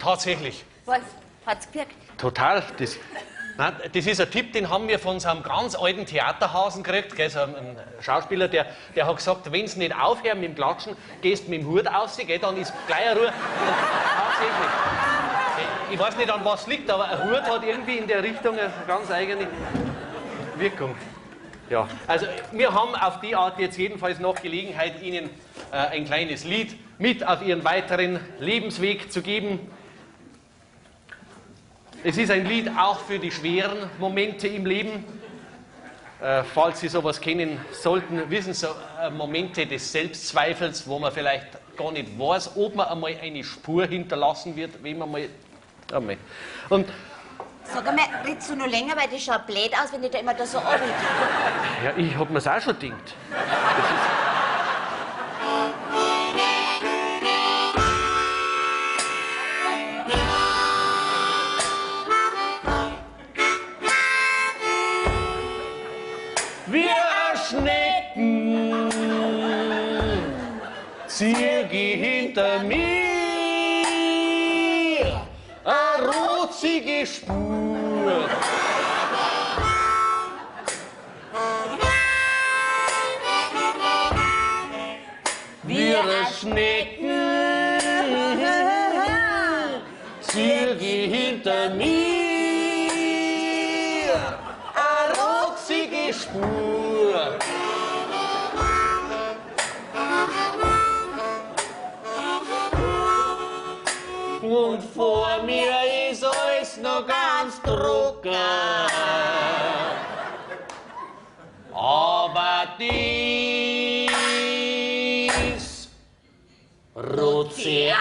Tatsächlich. Was? Hat's gewirkt? Total. Das, nein, das ist ein Tipp, den haben wir von so einem ganz alten Theaterhasen gekriegt. Gell, so einem Schauspieler, der hat gesagt, wenn sie nicht aufhören mit dem Klatschen, gehst mit dem Hut raus, gell, dann ist gleich eine Ruhe. Und tatsächlich. Ich weiß nicht, an was liegt, aber ein Hut hat irgendwie in der Richtung eine ganz eigene Wirkung. Ja, also wir haben auf die Art jetzt jedenfalls noch Gelegenheit, Ihnen ein kleines Lied mit auf Ihren weiteren Lebensweg zu geben. Es ist ein Lied auch für die schweren Momente im Leben. Falls Sie sowas kennen sollten, wissen Sie, Momente des Selbstzweifels, wo man vielleicht gar nicht weiß, ob man einmal eine Spur hinterlassen wird, wenn man mal... Einmal. Und sag einmal, redest du noch länger, weil das schaut blöd aus, wenn ich da immer da so anrede. Ja, ich hab mir's auch schon gedacht. Das ist wir Schnecken, zieh hinter mir eine rotzige Spur. Wir Schnecken, zieh hinter mir eine rotzige Spur. Und vor mir ist alles noch ganz trocken. Aber dies Rotze